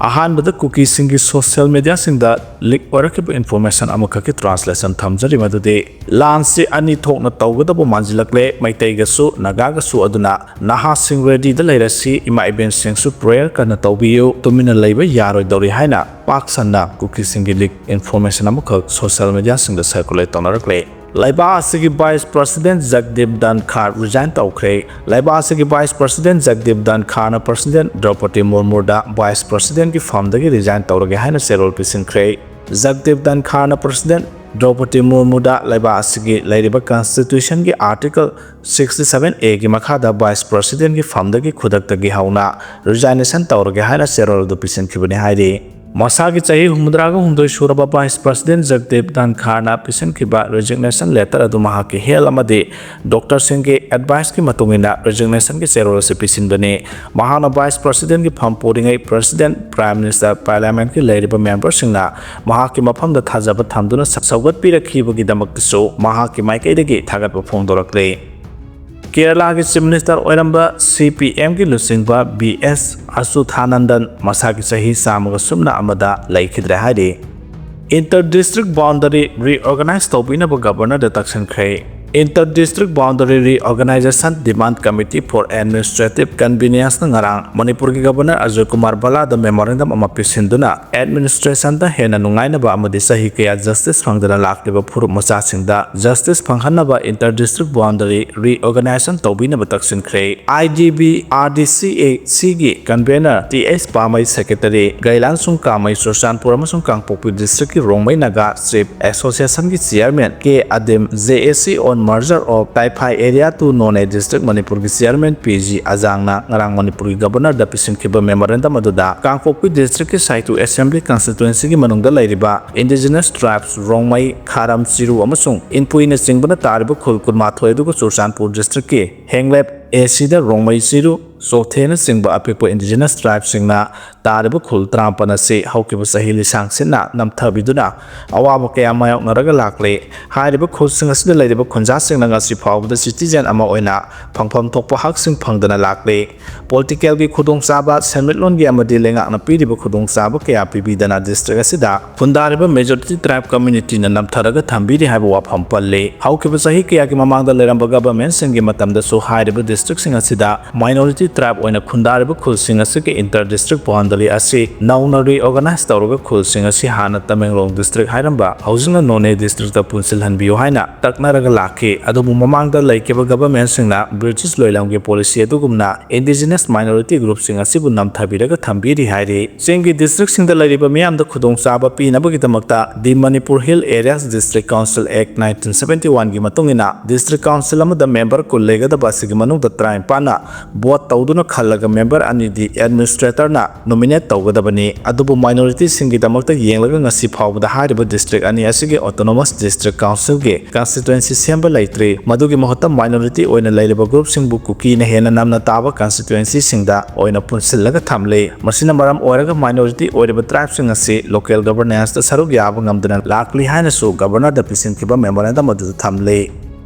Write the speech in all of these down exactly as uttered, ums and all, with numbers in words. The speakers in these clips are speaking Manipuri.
ꯑꯍꯥꯟꯕꯗ ꯀꯨꯀꯤꯁꯤꯡꯒꯤ ꯁꯣꯁꯤꯌꯦꯜ ꯃꯦꯗꯤꯌꯥꯁꯤꯡꯗ ꯂꯤꯛ ꯑꯣꯏꯔꯛꯈꯤꯕ ꯏꯟꯐꯣꯔꯃꯦꯁꯟ ꯑꯃꯈꯛꯀꯤ ꯇ꯭ꯔꯥꯟꯁꯂꯦꯁꯟ ꯊꯝꯖꯔꯤ, ꯃꯗꯨꯗꯤ ꯂꯥꯟꯁꯤ ꯑꯅꯤ ꯊꯣꯛꯅ ꯇꯧꯒꯗꯕ ꯃꯥꯟꯁꯤꯜꯂꯛꯂꯦ, ꯃꯩꯇꯩꯒꯁꯨ ꯅꯥꯒꯥꯒꯁꯨ꯫ ꯑꯗꯨꯅ ꯅꯍꯥꯁꯤꯡ ꯔꯦꯗꯤꯗ ꯂꯩꯔꯁꯤ, ꯏꯃꯥ ꯏꯕꯦꯟꯁꯤꯡꯁꯨ ꯄ꯭ꯔꯦꯌꯔ ꯀꯟꯅ ꯇꯧꯕꯤꯌꯨ, ꯇꯨꯃꯤꯟꯅ ꯂꯩꯕ ꯌꯥꯔꯣꯏꯗꯧꯔꯤ ꯍꯥꯏꯅ ꯄꯥꯛ ꯁꯟꯅ ꯀꯨꯀꯤꯁꯤꯡꯒꯤ ꯂꯤꯛ ꯏꯟꯐꯣꯔꯃꯦꯁꯟ ꯑꯃꯈꯛ ꯁꯣꯁꯤꯌꯦꯜ ꯃꯦꯗꯤꯌꯥꯁꯤꯡꯗ ꯁꯔꯀꯨꯂꯦꯠ ꯇꯧꯅꯔꯛꯂꯦ꯫ ꯂꯩꯕꯥꯛ ꯑꯁꯤꯒꯤ vice president Jagdeep Dhankhar resign ꯇꯧꯈ꯭ꯔꯦ꯫ ꯂꯩꯕꯥꯛ ꯑꯁꯤꯒꯤ ꯚꯥꯏꯁ ꯄ꯭ꯔꯁꯤꯗꯦꯟ ꯖꯒꯗꯤꯞ ꯙꯟꯈꯥꯔꯅ ꯄ꯭ꯔꯁꯤꯗꯦꯟ ꯗ꯭ꯔꯧꯄꯗꯤ ꯃꯨꯔꯃꯨꯗ ꯚꯥꯏꯁ ꯄ꯭ꯔꯁꯤꯗꯦꯟꯒꯤ ꯐꯝꯗꯒꯤ ꯔꯤꯖꯥꯏꯟ ꯇꯧꯔꯒꯦ ꯍꯥꯏꯅ ꯆꯦꯔꯣꯜ ꯄꯤꯁꯤꯟꯈ꯭ꯔꯦ꯫ ꯖꯒꯗꯤꯞ ꯙꯟꯈꯥꯔꯅ ꯄ꯭ꯔꯁꯤꯗꯦꯟ ꯗ꯭ꯔꯧꯄꯗꯤ ꯃꯨꯔꯃꯨꯗ ꯂꯩꯕꯥꯛ ꯑꯁꯤꯒꯤ ꯂꯩꯔꯤꯕ ꯀꯟꯁꯇꯤꯇ꯭ꯌꯨꯁꯟꯒꯤ ꯑꯥꯔꯇꯤꯀꯜ sixty seven A ꯒꯤ ꯃꯈꯥꯗ ꯚꯥꯏꯁ ꯄ꯭ꯔꯁꯤꯗꯦꯟꯒꯤ ꯐꯝꯗꯒꯤ ꯈꯨꯗꯛꯇꯒꯤ ꯍꯧꯅ ꯔꯤꯖꯥꯏꯅꯦꯁꯟ ꯇꯧꯔꯒꯦ ꯍꯥꯏꯅ ꯆꯦꯔꯣꯜ ꯑꯗꯨ ꯄꯤꯁꯤꯟꯈꯤꯕꯅꯤ ꯍꯥꯏꯔꯤ꯫ ꯃꯁꯥꯒꯤ ꯆꯍꯤ ꯍꯨꯝꯐꯨꯇꯔꯥꯒ ꯍꯨꯝꯗꯣꯏ ꯁꯨꯔꯕ ꯚꯥꯏꯁ ꯄ꯭ꯔꯁꯤꯗꯦꯟ ꯖꯒꯗꯤꯞ ꯙꯟꯈꯥꯔꯅ ꯄꯤꯁꯤꯟꯈꯤꯕ ꯔꯤꯖꯤꯒꯅꯦꯁꯟ ꯂꯦꯇꯔ ꯑꯗꯨ ꯃꯍꯥꯛꯀꯤ ꯍꯦꯜꯊ ꯑꯃꯗꯤ ꯗꯣꯛꯇꯔꯁꯤꯡꯒꯤ ꯑꯦꯗꯚꯥꯏꯁꯀꯤ ꯃꯇꯨꯡ ꯏꯟꯅ ꯔꯤꯖꯤꯒꯅꯦꯁꯟꯒꯤ ꯆꯦꯔꯣꯜ ꯑꯁꯤ ꯄꯤꯁꯤꯟꯕꯅꯤ꯫ ꯃꯍꯥꯛꯅ ꯚꯥꯏꯁ ꯄ꯭ꯔꯁꯤꯗꯦꯟꯒꯤ ꯐꯝ ꯄꯨꯔꯤꯉꯩ ꯄ꯭ꯔꯁꯤꯗꯦꯟ, ꯄ꯭ꯔꯥꯏꯝ ꯃꯤꯅꯤꯁꯇꯔ, ꯄꯥꯔꯂꯤꯌꯥꯃꯦꯟꯠꯀꯤ ꯂꯩꯔꯤꯕ ꯃꯦꯝꯕꯔꯁꯤꯡꯅ ꯃꯍꯥꯛꯀꯤ ꯃꯐꯝꯗ ꯊꯥꯖꯕ ꯊꯝꯗꯨꯅ ꯁꯧꯒꯠꯄꯤꯔꯛꯈꯤꯕꯒꯤꯗꯃꯛꯇꯁꯨ ꯃꯍꯥꯛꯀꯤ ꯃꯥꯏꯀꯩꯗꯒꯤ ꯊꯥꯒꯠꯄ ꯐꯣꯡꯗꯣꯔꯛꯂꯤ꯫ ꯀꯦꯔꯂꯥꯒꯤ ꯆꯤꯐ ꯃꯤꯅꯤꯁꯇꯔ ꯑꯣꯏꯔꯝꯕ ꯁꯤ ꯄꯤ ꯑꯦꯝꯒꯤ ꯂꯨꯆꯤꯡꯕ ꯕꯤ ꯑꯦꯁ ꯑꯆꯨꯊꯥꯅꯟꯗꯟ ꯃꯁꯥꯒꯤ ꯆꯍꯤ ꯆꯥꯝꯃꯒ ꯁꯨꯞꯅ ꯑꯃꯗ ꯂꯩꯈꯤꯗ꯭ꯔꯦ ꯍꯥꯏꯔꯤ꯫ ꯏꯟꯇꯔ ꯗꯤꯁꯇ꯭ꯔꯤꯛ ꯕꯥꯎꯟꯗꯔꯤ ꯔꯤꯑꯣꯔꯒꯅꯥꯏꯖ ꯇꯧꯕꯤꯅꯕ ꯒꯕꯔꯅꯔꯗ ꯇꯛꯁꯤꯟꯈ꯭ꯔꯦ꯫ Inter District Boundary Reorganization Demand Committee for Administrative Convenience ꯅ ꯉꯔꯥꯡ ꯃꯅꯤꯄꯨꯔꯒꯤ ꯒꯕꯔꯅꯔ ꯑꯖꯣꯏ ꯀꯨꯃꯥꯔ ꯚꯜꯂꯥꯗ ꯃꯦꯃꯣꯔꯦꯟꯗꯝ ꯑꯃ ꯄꯤꯁꯤꯟꯗꯨꯅ ꯑꯦꯗꯃꯤꯅꯤꯁꯇ꯭ꯔꯦꯁꯟꯗ ꯍꯦꯟꯅ ꯅꯨꯡꯉꯥꯏꯅꯕ ꯑꯃꯗꯤ ꯆꯍꯤ ꯀꯌꯥ ꯖꯁꯇꯤꯁ ꯐꯪꯗꯅ ꯂꯥꯛꯂꯤꯕ ꯐꯨꯔꯨꯞ ꯃꯆꯥꯁꯤꯡꯗ ꯖꯁꯇꯤꯁ ꯐꯪꯍꯟꯅꯕ ꯏꯟꯇꯔ ꯗꯤꯁꯇ꯭ꯔꯤꯛ ꯕꯥꯎꯟꯗꯔꯤ ꯔꯤꯑꯣꯔꯒꯅꯥꯏꯖꯦꯁꯟ ꯇꯧꯕꯤꯅꯕ ꯇꯛꯁꯤꯟꯈ꯭ꯔꯦ꯫ I D B R D C A ꯁꯤꯒꯤ convener T H Pamei, secretary Gailangsung Kamei, Churachandpur ꯑꯃꯁꯨꯡ ꯀꯥꯡꯄꯣꯛꯄꯤ ꯗꯤꯁꯇ꯭ꯔꯤꯛꯀꯤ ꯔꯣꯡꯃꯩ ꯅꯥꯒꯥ ꯆꯤꯐ ꯑꯦꯁꯣꯁꯤꯌꯦꯁꯟꯒꯤ chairman K Adim, J A C on merger of Taifai Area to Noney District ꯃꯅꯤꯄꯨꯔꯒꯤ ꯆꯤꯌꯔꯃꯦꯟ ꯄꯤ ꯖꯤ ꯑꯖꯥꯡꯅ ꯉꯔꯥꯡ ꯃꯅꯤꯄꯨꯔꯒꯤ ꯒꯕꯔꯅꯔꯗ ꯄꯤꯁꯤꯟꯈꯤꯕ ꯃꯦꯃꯣꯔꯦꯟꯗꯝ ꯑꯗꯨꯗ ꯀꯥꯡꯄꯣꯛꯄꯤ ꯗꯤꯁꯇ꯭ꯔꯤꯛꯀꯤ ꯁꯥꯏꯇꯨ ꯑꯦꯁꯦꯝꯕ꯭ꯂꯤ ꯀꯟꯁꯇꯤꯇ꯭ꯋꯦꯟꯁꯤꯒꯤ ꯃꯅꯨꯡꯗ ꯂꯩꯔꯤꯕ ꯏꯟꯗꯤꯖꯤꯅꯁ ꯇ꯭ꯔꯥꯏꯕꯁ ꯔꯣꯡꯃꯩ, ꯈꯥꯔꯝ, ꯆꯤꯔꯨ ꯑꯃꯁꯨꯡ ꯏꯟꯄꯨꯏꯅꯆꯤꯡꯕꯅ ꯇꯥꯔꯤꯕ ꯈꯨꯜ ꯀꯨꯟꯃꯥꯊꯣꯏ ꯑꯗꯨꯒ ꯆꯨꯔꯆꯥꯟꯄꯨꯔ ꯗꯤꯁꯇ꯭ꯔꯤꯛꯀꯤ ꯍꯦꯡꯂꯦꯞ ꯑꯦ ꯁꯤꯗ ꯔꯣꯡꯃꯩ, ꯆꯤꯔꯨ, ꯆꯣꯊꯦꯅꯆꯤꯡꯕ ꯑꯄꯤꯛꯄ indigenous tribeꯁꯤꯡꯅ ꯇꯥꯔꯤꯕ ꯈꯨꯜ ꯇꯔꯥꯃꯥꯄꯟ ꯑꯁꯤ ꯍꯧꯈꯤꯕ ꯆꯍꯤ ꯂꯤꯁꯥꯡ ꯁꯤꯠꯅ ꯅꯝꯊꯕꯤꯗꯨꯅ ꯑꯋꯥꯕ ꯀꯌꯥ ꯃꯥꯌꯣꯛꯅꯔꯒ ꯂꯥꯛꯂꯤ꯫ ꯍꯥꯏꯔꯤꯕ ꯈꯨꯜꯁꯤꯡ ꯑꯁꯤꯗ ꯂꯩꯔꯤꯕ ꯈꯨꯟꯖꯥꯁꯤꯡꯅ ꯉꯁꯤ ꯐꯥꯎꯕꯗ citizen ꯑꯃ ꯑꯣꯏꯅ ꯐꯪꯐꯝ ꯊꯣꯛꯄ ꯍꯛꯁꯤꯡ ꯐꯪꯗꯅ ꯂꯥꯛꯂꯤ꯫ Politicalꯒꯤ ꯈꯨꯗꯣꯡꯆꯥꯕ, ꯁꯦꯟꯃꯤꯠꯂꯣꯟꯒꯤ ꯑꯃꯗꯤ ꯂꯩꯉꯥꯛꯅ ꯄꯤꯔꯤꯕ ꯈꯨꯗꯣꯡꯆꯥꯕ ꯀꯌꯥ ꯄꯤꯕꯤꯗꯅ district ꯑꯁꯤꯗ ꯈꯨꯟꯗꯥꯔꯤꯕ majority tribe communityꯅ ꯅꯝꯊꯔꯒ ꯊꯝꯕꯤꯔꯤ ꯍꯥꯏꯕ ꯋꯥꯐꯝ ꯄꯜꯂꯤ꯫ ꯍꯧꯈꯤꯕ ꯆꯍꯤ ꯀꯌꯥꯒꯤ ꯃꯃꯥꯡꯗ ꯂꯩꯔꯝꯕ governmentꯁꯤꯡꯒꯤ ꯃꯇꯝꯗꯁꯨ ꯍꯥꯏꯔꯤꯕ districtꯁꯤꯡ ꯑꯁꯤꯗ minority tribe ꯑꯣꯏꯅ ꯈꯨꯟꯗꯥꯔꯤꯕ ꯈꯨꯜꯁꯤꯡ ꯑꯁꯤꯒꯤ inter district boundary ꯑꯁꯤ ꯅꯧꯅ reorganize ꯇꯧꯔꯒ ꯈꯨꯜꯁꯤꯡ ꯑꯁꯤ ꯍꯥꯟꯅ ꯇꯃꯦꯡꯂꯣꯡ district ꯍꯥꯏꯔꯝꯕ ꯍꯧꯖꯤꯛꯅ ꯅꯣꯅꯦ districtꯇ ꯄꯨꯟꯁꯤꯜꯍꯟꯕꯤꯌꯨ ꯍꯥꯏꯅ ꯇꯛꯅꯔꯒ ꯂꯥꯛꯈꯤ꯫ ꯑꯗꯨꯕꯨ ꯃꯃꯥꯡꯗ ꯂꯩꯈꯤꯕ governmentꯁꯤꯡꯅ British ꯂꯣꯏꯂꯝꯒꯤ policy ꯑꯗꯨꯒꯨꯝꯅ indigenous minority groupꯁꯤꯡ ꯑꯁꯤꯕꯨ ꯅꯝꯊꯕꯤꯔꯒ ꯊꯝꯕꯤꯔꯤ ꯍꯥꯏꯔꯤ꯫ ꯆꯤꯡꯒꯤ districtꯁꯤꯡꯗ ꯂꯩꯔꯤꯕ ꯃꯤꯌꯥꯝꯗ ꯈꯨꯗꯣꯡꯆꯥꯕ ꯄꯤꯅꯕꯒꯤꯗꯃꯛꯇ The Manipur Hill Areas District Council Act nineteen seventy oneꯒꯤ ꯃꯇꯨꯡ ꯏꯟꯅ district council ꯑꯃꯗ member ꯀꯨꯟ ꯂꯩꯒꯗꯕ ꯑꯁꯤꯒꯤ ꯃꯅꯨꯡꯗ ꯇꯔꯥꯅꯤꯄꯥꯟꯅ vote ꯇꯧꯗꯨꯅ ꯈꯜꯂꯒ member ꯑꯅꯤꯗꯤ administratorꯅ nominate ꯇꯧꯒꯗꯕꯅꯤ꯫ ꯑꯗꯨꯕꯨ minorityꯁꯤꯡꯒꯤꯗꯃꯛꯇ ꯌꯦꯡꯂꯒ ꯉꯁꯤ ꯐꯥꯎꯕꯗ ꯍꯥꯏꯔꯤꯕ district ꯑꯅꯤ ꯑꯁꯤꯒꯤ autonomous district councilꯒꯤ constituency ꯁꯦꯝꯕ ꯂꯩꯇ꯭ꯔꯤ꯫ ꯃꯗꯨꯒꯤ ꯃꯍꯨꯠꯇ minority ꯑꯣꯏꯅ ꯂꯩꯔꯤꯕ groupꯁꯤꯡꯕꯨ ꯀꯨꯀꯤꯅ ꯍꯦꯟꯅ ꯅꯝꯅ ꯇꯥꯕ constituencyꯁꯤꯡꯗ ꯑꯣꯏꯅ ꯄꯨꯟꯁꯤꯜꯂꯒ ꯊꯝꯂꯤ꯫ ꯃꯁꯤꯅ ꯃꯔꯝ ꯑꯣꯏꯔꯒ minority ꯑꯣꯏꯔꯤꯕ tribeꯁꯤꯡ ꯑꯁꯤ local governanceda ꯁꯔꯨꯛ ꯌꯥꯕ ꯉꯝꯗꯅ ꯂꯥꯛꯂꯤ ꯍꯥꯏꯅꯁꯨ governorꯗ ꯄꯤꯁꯤꯟꯈꯤꯕ memorandum ꯑꯗꯨꯗ ꯊꯝꯂꯤ꯫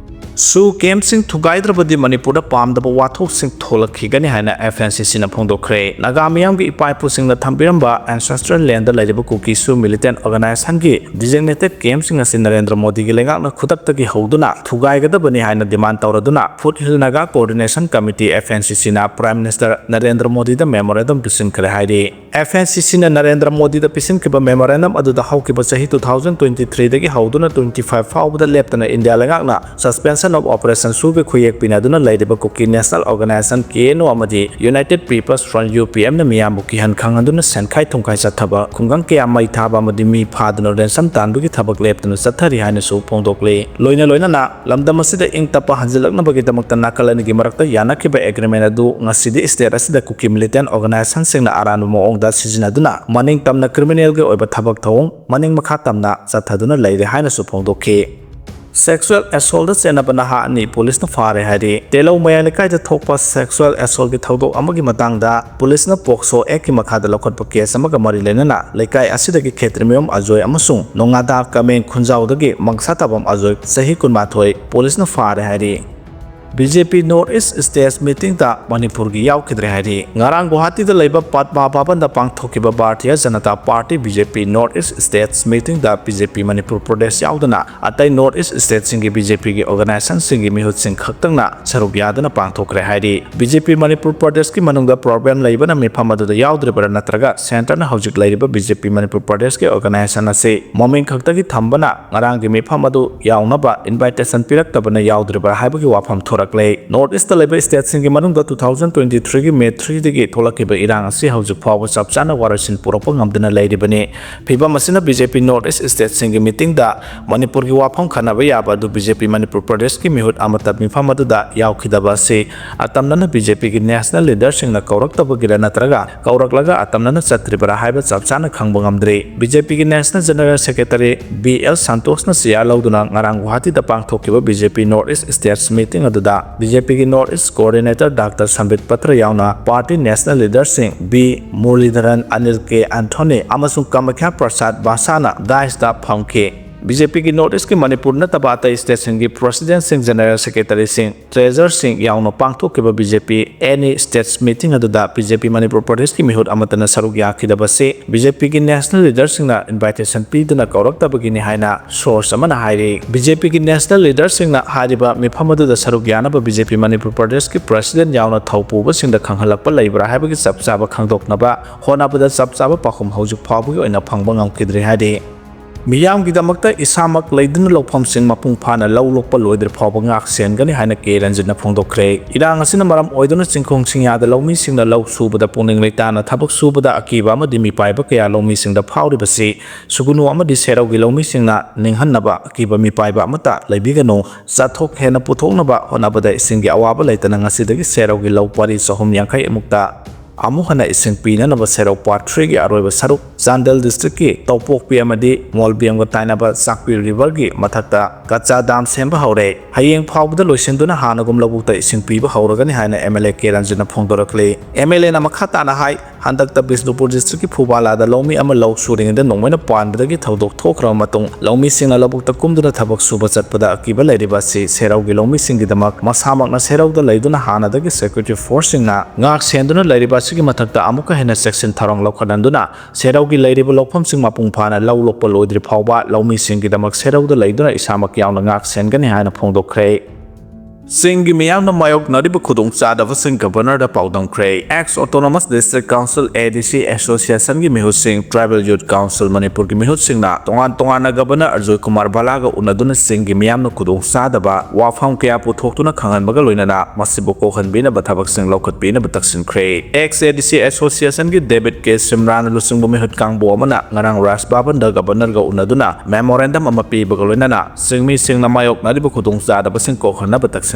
ꯁꯨ campꯁꯤꯡ ꯊꯨꯒꯥꯏꯗ꯭ꯔꯕꯗꯤ ꯃꯅꯤꯄꯨꯔꯗ ꯄꯥꯝꯗꯕ ꯋꯥꯊꯣꯛꯁꯤꯡ ꯊꯣꯛꯂꯛꯈꯤꯒꯅꯤ ꯍꯥꯏꯅ F N C Cꯅ ꯐꯣꯡꯗꯣꯛꯈ꯭ꯔꯦ꯫ ꯅꯥꯒꯥ ꯃꯤꯌꯥꯝꯒꯤ ꯏꯄꯥ ꯏꯄꯨꯁꯤꯡꯅ ꯊꯝꯕꯤꯔꯝꯕ ancestral landꯗ ꯂꯩꯔꯤꯕ ꯀꯨꯀꯤ ꯁꯨ militant organizationꯒꯤ designated campꯁꯤꯡ ꯑꯁꯤ ꯅꯔꯦꯟꯗ꯭ꯔ ꯃꯣꯗꯤꯒꯤ ꯂꯩꯉꯥꯛꯅ ꯈꯨꯗꯛꯇꯒꯤ ꯍꯧꯗꯨꯅ ꯊꯨꯒꯥꯏꯒꯗꯕꯅꯤ ꯍꯥꯏꯅ demand ꯇꯧꯔꯗꯨꯅ Foothill Naga Coordination Committee, F N C Cꯅ Prime Minister Narendra ꯃꯣꯗꯤꯗ memorandum ꯄꯤꯁꯤꯟꯈ꯭ꯔꯦ ꯍꯥꯏꯔꯤ꯫ F N C Cꯅ Narendra ꯃꯣꯗꯤꯗ ꯄꯤꯁꯤꯟꯈꯤꯕ memorandum ꯑꯗꯨꯗ ꯍꯧꯈꯤꯕ ꯆꯍꯤ two thousand twenty threeꯗꯒꯤ ꯍꯧꯗꯨꯅ twenty five ꯐꯥꯎꯕꯗ ꯂꯦꯞꯇꯅ ꯏꯟꯗꯤꯌꯥ ꯂꯩꯉꯥꯛꯅ suspension of operation ꯁꯨꯒꯤ ꯈꯨꯌꯦꯛ ꯄꯤꯅꯗꯨꯅ ꯂꯩꯔꯤꯕ ꯀꯨꯀꯤ national organization K N O ꯑꯃꯗꯤ United People's Front, U P Fꯅ ꯃꯤꯌꯥꯝꯕꯨ ꯀꯤꯍꯟ ꯈꯪꯍꯟꯗꯨꯅ ꯁꯦꯟꯈꯥꯏ ꯊꯨꯝꯈꯥꯏ ꯆꯠꯊꯕ, ꯈꯨꯡꯒꯪ ꯀꯌꯥ ꯃꯩ ꯊꯥꯕ ꯑꯃꯗꯤ ꯃꯤ ꯐꯥꯗꯨꯅ ransom ꯇꯥꯟꯕꯒꯤ ꯊꯕꯛ ꯂꯦꯞꯇꯅ ꯆꯠꯊꯔꯤ ꯍꯥꯏꯅꯁꯨ ꯐꯣꯡꯗꯣꯛꯂꯤ꯫ ꯂꯣꯏꯅ ꯂꯣꯏꯅꯅ ꯂꯝꯗꯝ ꯑꯁꯤꯗ ꯏꯪ ꯇꯞꯄ ꯍꯟꯖꯤꯜꯂꯛꯅꯕꯒꯤꯗꯃꯛꯇ ꯅꯥꯀꯜ ꯑꯅꯤꯒꯤ ꯃꯔꯛꯇ ꯌꯥꯅꯈꯤꯕ agreement ꯑꯗꯨ ꯉꯁꯤꯗꯤ state ꯑꯁꯤꯗ ꯀꯨꯀꯤ militant organizationꯁꯤꯡꯅ ꯑꯔꯥꯟꯕ ꯃꯑꯣꯡꯗ ꯁꯤꯖꯤꯟꯅꯗꯨꯅ ꯃꯅꯤꯡ ꯇꯝꯅ criminalꯒꯤ ꯑꯣꯏꯕ ꯊꯕꯛ ꯊꯧꯑꯣꯡ ꯃꯅꯤꯡ ꯃꯈꯥ ꯇꯝꯅ ꯆꯠꯊꯗꯨꯅ ꯂꯩꯔꯦ ꯍꯥꯏꯅꯁꯨ ꯐꯣꯡꯗꯣꯛꯈꯤ꯫ Sexual assaultꯇ ꯆꯦꯟꯅꯕ ꯅꯍꯥ ꯑꯅꯤ ꯄꯨꯂꯤꯁꯅ ꯐꯥꯔꯦ ꯍꯥꯏꯔꯤ꯫ ꯇꯦꯂꯧ ꯃꯌꯥꯏ ꯂꯩꯀꯥꯏꯗ ꯊꯣꯛꯄ sexual assaultꯀꯤ ꯊꯧꯗꯣꯛ ꯑꯃꯒꯤ ꯃꯇꯥꯡꯗ ꯄꯨꯂꯤꯁꯅ POCSO Actꯀꯤ ꯃꯈꯥꯗ ꯂꯧꯈꯠꯄ case ꯑꯃꯒ ꯃꯔꯤ ꯂꯩꯅꯅ ꯂꯩꯀꯥꯏ ꯑꯁꯤꯗꯒꯤ ꯈꯦꯇ꯭ꯔꯤꯃꯌꯨꯝ ꯑꯖꯣꯏ ꯑꯃꯁꯨꯡ ꯅꯣꯡꯉꯥꯗꯥ ꯀꯃꯦꯡ ꯈꯨꯟꯖꯥꯎꯗꯒꯤ ꯃꯪꯁꯥ ꯇꯥꯕꯝ ꯑꯖꯣꯏ ꯆꯍꯤ ꯀꯨꯟꯃꯥꯊꯣꯏ ꯄꯨꯂꯤꯁꯅ ꯐꯥꯔꯦ ꯍꯥꯏꯔꯤ꯫ BJP North East State Meetingꯗ ꯃꯅꯤꯄꯨꯔꯒꯤ ꯌꯥꯎꯈꯤꯗ꯭ꯔꯦ ꯍꯥꯏꯔꯤ꯫ ꯉꯔꯥꯡ ꯒꯨꯋꯥꯍꯥꯇꯤꯗ ꯂꯩꯕ ꯄꯗꯃꯥ ꯚꯕꯟꯗ ꯄꯥꯡꯊꯣꯛꯈꯤꯕ Bharatiya Janata party BJP North East States Meetingꯗ BJP ꯃꯅꯤꯄꯨꯔ ꯄ꯭ꯔꯗꯦꯁ ꯌꯥꯎꯗꯅ ꯑꯇꯩ North East Stateꯁꯤꯡꯒꯤ BJPꯒꯤ organizationꯁꯤꯡꯒꯤ ꯃꯤꯍꯨꯠꯁꯤꯡ ꯈꯛꯇꯪꯅ ꯁꯔꯨꯛ ꯌꯥꯗꯨꯅ ꯄꯥꯡꯊꯣꯛꯈ꯭ꯔꯦ ꯍꯥꯏꯔꯤ꯫ BJP ꯃꯅꯤꯄꯨꯔ ꯄ꯭ꯔꯗꯦꯁꯀꯤ ꯃꯅꯨꯡꯗ problem ꯂꯩꯕꯅ ꯃꯤꯐꯝ ꯑꯗꯨꯗ ꯌꯥꯎꯗ꯭ꯔꯤꯕꯔꯥ ꯅꯠꯇ꯭ꯔꯒ centreꯅ ꯍꯧꯖꯤꯛ ꯂꯩꯔꯤꯕ BJP ꯃꯅꯤꯄꯨꯔ ꯄ꯭ꯔꯗꯦꯁꯀꯤ organization ꯑꯁꯤ ꯃꯃꯤꯡ ꯈꯛꯇꯒꯤ ꯊꯝꯕꯅ ꯉꯔꯥꯡꯒꯤ ꯃꯤꯐꯝ ꯑꯗꯨ ꯌꯥꯎꯅꯕ invitation ꯄꯤꯔꯛꯇꯕꯅ ꯌꯥꯎꯗ꯭ꯔꯤꯕ꯭ꯔꯥ ꯍꯥꯏꯕꯒꯤ ꯋꯥꯐꯝ ꯊꯣꯔꯛꯂꯦ꯫ North Eastꯇ ꯂꯩꯕ stateꯁꯤꯡꯒꯤ ꯃꯅꯨꯡꯗ two thousand twenty threeꯒꯤ May threeꯗꯒꯤ ꯊꯣꯛꯂꯛꯈꯤꯕ ꯏꯔꯥꯡ ꯑꯁꯤ ꯍꯧꯖꯤꯛ ꯐꯥꯎꯕ ꯆꯞ ꯆꯥꯅ ꯋꯥꯔꯣꯏꯁꯤꯟ ꯄꯨꯔꯛꯄ ꯉꯝꯗꯅ ꯂꯩꯔꯤꯕꯅꯤ꯫ ꯐꯤꯕꯝ ꯑꯁꯤꯅ BJP North East Stateꯁꯤꯡꯒꯤ meetingꯗ ꯃꯅꯤꯄꯨꯔꯒꯤ ꯋꯥꯐꯝ ꯈꯟꯅꯕ ꯌꯥꯕ ꯑꯗꯨ BJP ꯃꯅꯤꯄꯨꯔ ꯄ꯭ꯔꯗꯦꯁꯀꯤ ꯃꯤꯍꯨꯠ ꯑꯃꯠꯇ ꯃꯤꯐꯝ ꯑꯗꯨꯗ ꯌꯥꯎꯈꯤꯗꯕ ꯑꯁꯤ ꯑꯇꯝꯅꯅ BJPꯒꯤ national leaderꯁꯤꯡꯅ ꯀꯧꯔꯛꯇꯕꯒꯤꯔ ꯅꯠꯇ꯭ꯔꯒ ꯀꯧꯔꯛꯂꯒ ꯑꯇꯝꯅꯅ ꯆꯠꯇ꯭ꯔꯤꯕꯔꯥ ꯍꯥꯏꯕ ꯆꯞ ꯆꯥꯅ ꯈꯪꯕ ꯉꯝꯗ꯭ꯔꯤ꯫ BJPꯒꯤ National General Secretary B L Santosꯅ chair ꯂꯧꯗꯨꯅ ꯉꯔꯥꯡ ꯒꯨꯋꯥꯍꯥꯇꯤꯗ ꯄꯥꯡꯊꯣꯛꯈꯤꯕ BJP North East States Meeting ꯑꯗꯨꯗ BJPꯒꯤ North East Coordinator Doctor Sambit Patra ꯌꯥꯎꯅ party national leaderꯁꯤꯡ B Muralidharan, Anil K Anthony ꯑꯃꯁꯨꯡ ꯀꯃꯈ꯭ꯌꯥ ꯄ꯭ꯔꯁꯥꯗ ꯕꯥꯁꯥꯅ daisꯇ ꯐꯝꯈꯤ꯫ BJPꯒꯤ North Eastꯀꯤ ꯃꯅꯤꯄꯨꯔ ꯅꯠꯇꯕ ꯑꯇꯩ stateꯁꯤꯡꯒꯤ presidentꯁꯤꯡ, general secretaryꯁꯤꯡ, treasurerꯁꯤꯡ ꯌꯥꯎꯅ ꯄꯥꯡꯊꯣꯛꯈꯤꯕ BJP Any States Meeting ꯑꯗꯨꯗ BJP ꯃꯅꯤꯄꯨꯔ ꯄ꯭ꯔꯗꯦꯁꯀꯤ ꯃꯤꯍꯨꯠ ꯑꯃꯠꯇꯅ ꯁꯔꯨꯛ ꯌꯥꯈꯤꯗꯕꯁꯤ BJPꯒꯤ national leaderꯁꯤꯡꯅ invitation ꯄꯤꯗꯨꯅ ꯀꯧꯔꯛꯇꯕꯒꯤꯅꯤ ꯍꯥꯏꯅ source ꯑꯃꯅ ꯍꯥꯏꯔꯤ꯫ BJPꯒꯤ national leaderꯁꯤꯡꯅ ꯍꯥꯏꯔꯤꯕ ꯃꯤꯐꯝ ꯑꯗꯨꯗ ꯁꯔꯨꯛ ꯌꯥꯅꯕ BJP ꯃꯅꯤꯄꯨꯔ ꯄ꯭ꯔꯗꯦꯁꯀꯤ president ꯌꯥꯎꯅ ꯊꯧ ꯄꯨꯕꯁꯤꯡꯗ ꯈꯪꯍꯜꯂꯛꯄ ꯂꯩꯕ꯭ꯔꯥ ꯍꯥꯏꯕꯒꯤ ꯆꯞ ꯆꯥꯕ ꯈꯪꯗꯣꯛꯅꯕ ꯍꯣꯠꯅꯕꯗ ꯆꯞ ꯆꯥꯕ ꯄꯥꯎꯈꯨꯝ ꯍꯧꯖꯤꯛ ꯐꯥꯎꯕꯒꯤ ꯑꯣꯏꯅ ꯐꯪꯕ ꯉꯝꯈꯤꯗ꯭ꯔꯦ ꯍꯥꯏꯔꯤ꯫ ꯃꯤꯌꯥꯝꯒꯤꯗꯃꯛꯇ ꯏꯁꯥꯃꯛ ꯂꯩꯗꯨꯅ ꯂꯧꯐꯝꯁꯤꯡ ꯃꯄꯨꯡ ꯐꯥꯅ ꯂꯧ ꯂꯣꯛꯄ ꯂꯣꯏꯗ꯭ꯔꯤ ꯐꯥꯎꯕ ꯉꯥꯛ ꯁꯦꯟꯒꯅꯤ ꯍꯥꯏꯅ ꯀꯦ ꯔꯟꯖꯤꯠꯅ ꯐꯣꯡꯗꯣꯛꯈ꯭ꯔꯦ꯫ ꯏꯔꯥꯡ ꯑꯁꯤꯅ ꯃꯔꯝ ꯑꯣꯏꯗꯨꯅ ꯆꯤꯡꯈꯣꯡ ꯆꯤꯡꯌꯥꯗ ꯂꯧꯃꯤꯁꯤꯡꯅ ꯂꯧ ꯁꯨꯕꯗ ꯄꯨꯛꯅꯤꯡ ꯂꯩꯇꯥꯅ ꯊꯕꯛ ꯁꯨꯕꯗ ꯑꯀꯤꯕ ꯑꯃꯗꯤ ꯃꯤꯄꯥꯏꯕ ꯀꯌꯥ ꯂꯧꯃꯤꯁꯤꯡꯗ ꯐꯥꯎꯔꯤꯕꯁꯤ ꯁꯨꯒꯨꯅꯨ ꯑꯃꯗꯤ ꯁꯦꯔꯧꯒꯤ ꯂꯧꯃꯤꯁꯤꯡꯅ ꯅꯤꯡꯍꯟꯅꯕ ꯑꯀꯤꯕ ꯃꯤꯄꯥꯏꯕ ꯑꯃꯠꯇ ꯂꯩꯕꯤꯒꯅꯨ꯫ ꯆꯥꯊꯣꯛ ꯍꯦꯟꯅ ꯄꯨꯊꯣꯛꯅꯕ ꯍꯣꯠꯅꯕꯗ ꯏꯁꯤꯡꯒꯤ ꯑꯋꯥꯕ ꯂꯩꯇꯅ ꯉꯁꯤꯗꯒꯤ ꯁꯦꯔꯧꯒꯤ ꯂꯧ ꯄꯔꯤ ꯆꯍꯨꯝ ꯌꯥꯡꯈꯩ ꯃꯨꯛꯇ ꯑꯃꯨꯛ ꯍꯟꯅ ꯏꯁꯤꯡ ꯄꯤꯅꯅꯕ ꯁꯦꯔꯧ Part three ꯒꯤ ꯑꯔꯣꯏꯕ ꯁꯔꯨꯛ ꯆꯥꯟꯗꯦꯜ district ꯀꯤ ꯇꯧꯄꯣꯛꯄꯤ ꯑꯃꯗꯤ ꯃꯣꯜꯕꯦꯝꯒ ꯇꯥꯏꯅꯕ ꯆꯥꯛꯄꯤ river ꯒꯤ ꯃꯊꯛꯇ ꯀꯆꯥ dam ꯁꯦꯝꯕ ꯍꯧꯔꯦ꯫ ꯍꯌꯦꯡ ꯐꯥꯎꯕꯗ ꯂꯣꯏꯁꯤꯟꯗꯨꯅ ꯍꯥꯟꯅꯒꯨꯝ ꯂꯧꯕꯨꯛꯇ ꯏꯁꯤꯡ ꯄꯤꯕ ꯍꯧꯔꯒꯅꯤ ꯍꯥꯏꯅ M L A K ꯔꯟꯖꯤꯠꯅ ꯐꯣꯡꯗꯣꯔꯛꯂꯤ꯫ M L A ꯅ ꯃꯈꯥ ꯇꯥꯅ ꯍꯥꯏ, ꯍꯟꯗꯛꯇ ꯕꯤꯁꯅꯨꯄꯨꯔ district ꯀꯤ ꯐꯨꯕꯥꯂꯥꯗ ꯂꯧꯃꯤ ꯑꯃ ꯂꯧ ꯁꯨꯔꯤꯉꯩꯗ ꯅꯣꯡꯃꯩꯅ ꯄꯥꯟꯕꯗꯒꯤ ꯊꯧꯗꯣꯛ ꯊꯣꯛꯈ꯭ꯔꯕ ꯃꯇꯨꯡ, ꯂꯧꯃꯤꯁꯤꯡꯅ ꯂꯧꯕꯨꯛꯇ ꯀꯨꯝꯗꯨꯅ ꯊꯕꯛ ꯁꯨꯕ ꯆꯠꯄꯗ ꯑꯀꯤꯕ ꯂꯩꯔꯤꯕ ꯑꯁꯤ ꯁꯦꯔꯧꯒꯤ ꯂꯧꯃꯤꯁꯤꯡꯒꯤꯗꯃꯛ ꯃꯁꯥꯃꯛꯅ ꯁꯦꯔꯧꯗ ꯂꯩꯗꯨꯅ ꯍꯥꯟꯅꯗꯒꯤ security force ꯁꯤꯡꯅ ꯉꯥꯛ ꯁꯦꯟꯗꯨꯅ ꯂꯩꯔꯤꯕ ꯑꯁꯤꯒꯤ ꯃꯊꯛꯇ ꯑꯃꯨꯛꯀ ꯍꯦꯟꯅ ꯆꯦꯛꯁꯤꯟ ꯊꯧꯔꯥꯡ ꯂꯧꯈꯠꯍꯟꯗꯨꯅ ꯁꯦꯔꯧꯒꯤ ꯂꯩꯔꯤꯕ ꯂꯧꯐꯝꯁꯤꯡ ꯃꯄꯨꯡ ꯐꯥꯅ ꯂꯧ ꯂꯣꯛꯄ ꯂꯣꯏꯗ꯭ꯔꯤ ꯐꯥꯎꯕ ꯂꯧꯃꯤꯁꯤꯡꯒꯤꯗꯃꯛ ꯁꯦꯔꯧꯗ ꯂꯩꯗꯨꯅ ꯏꯁꯥꯃꯛ ꯌꯥꯎꯅ ꯉꯥꯛ ꯁꯦꯟꯒꯅꯤ ꯍꯥꯏꯅ ꯐꯣꯡꯗꯣꯛꯈ꯭ꯔꯦ꯫ ꯆꯤꯡꯒꯤ ꯃꯤꯌꯥꯝꯅ ꯃꯥꯌꯣꯛꯅꯔꯤꯕ ꯈꯨꯗꯣꯡꯆꯥꯗꯕꯁꯤꯡ Governor the ꯄꯥꯎꯗꯝꯈ꯭ꯔꯦ꯫ Ex Autonomous District Council, A D C, Association ꯒꯤ ꯃꯤꯍꯨꯠꯁꯤꯡ, Tribal Youth Council ꯃꯅꯤꯄꯨꯔꯒꯤ ꯃꯤꯍꯨꯠꯁꯤꯡꯅ ꯇꯣꯉꯥꯟ ꯇꯣꯉꯥꯟꯅ Governor ꯑꯖꯣꯏ ꯀꯨꯃꯥꯔ ꯚꯜꯂꯥꯒ ꯎꯅꯗꯨꯅ ꯆꯤꯡꯒꯤ ꯃꯤꯌꯥꯝꯅ ꯈꯨꯗꯣꯡꯆꯥꯗꯕ ꯋꯥꯐꯝ ꯀꯌꯥ ꯄꯨꯊꯣꯛꯇꯨꯅ ꯈꯪꯍꯟꯕꯒ ꯂꯣꯏꯅꯅ ꯃꯁꯤꯕꯨ ꯀꯣꯛꯍꯟꯕꯤꯅꯕ ꯊꯕꯛꯁꯤꯡ ꯂꯧꯈꯠꯄꯤꯅꯕ ꯇꯛꯁꯤꯟꯈ꯭ꯔꯦ꯫ Ex A D C Association ꯒꯤ David K ꯁꯤꯝꯔꯥꯅ ꯂꯨꯆꯤꯡꯕ ꯃꯤꯍꯨꯠ ꯀꯥꯡꯕꯨ ꯑꯃꯅ ꯉꯔꯥꯡ ꯔꯥꯖ ꯚꯕꯟꯗ Governor ꯒ ꯎꯅꯗꯨꯅ memorandum ꯑꯃ ꯄꯤꯕꯒ ꯂꯣꯏꯅꯅ ꯆꯤꯡꯃꯤꯁꯤꯡꯅ ꯃꯥꯌꯣꯛꯅꯔꯤꯕ ꯈꯨꯗꯣꯡꯆꯥꯗꯕꯁꯤꯡ ꯀꯣꯛꯍꯟꯅꯕ ꯇꯛꯁꯤꯟꯈ꯭ꯔꯦ꯫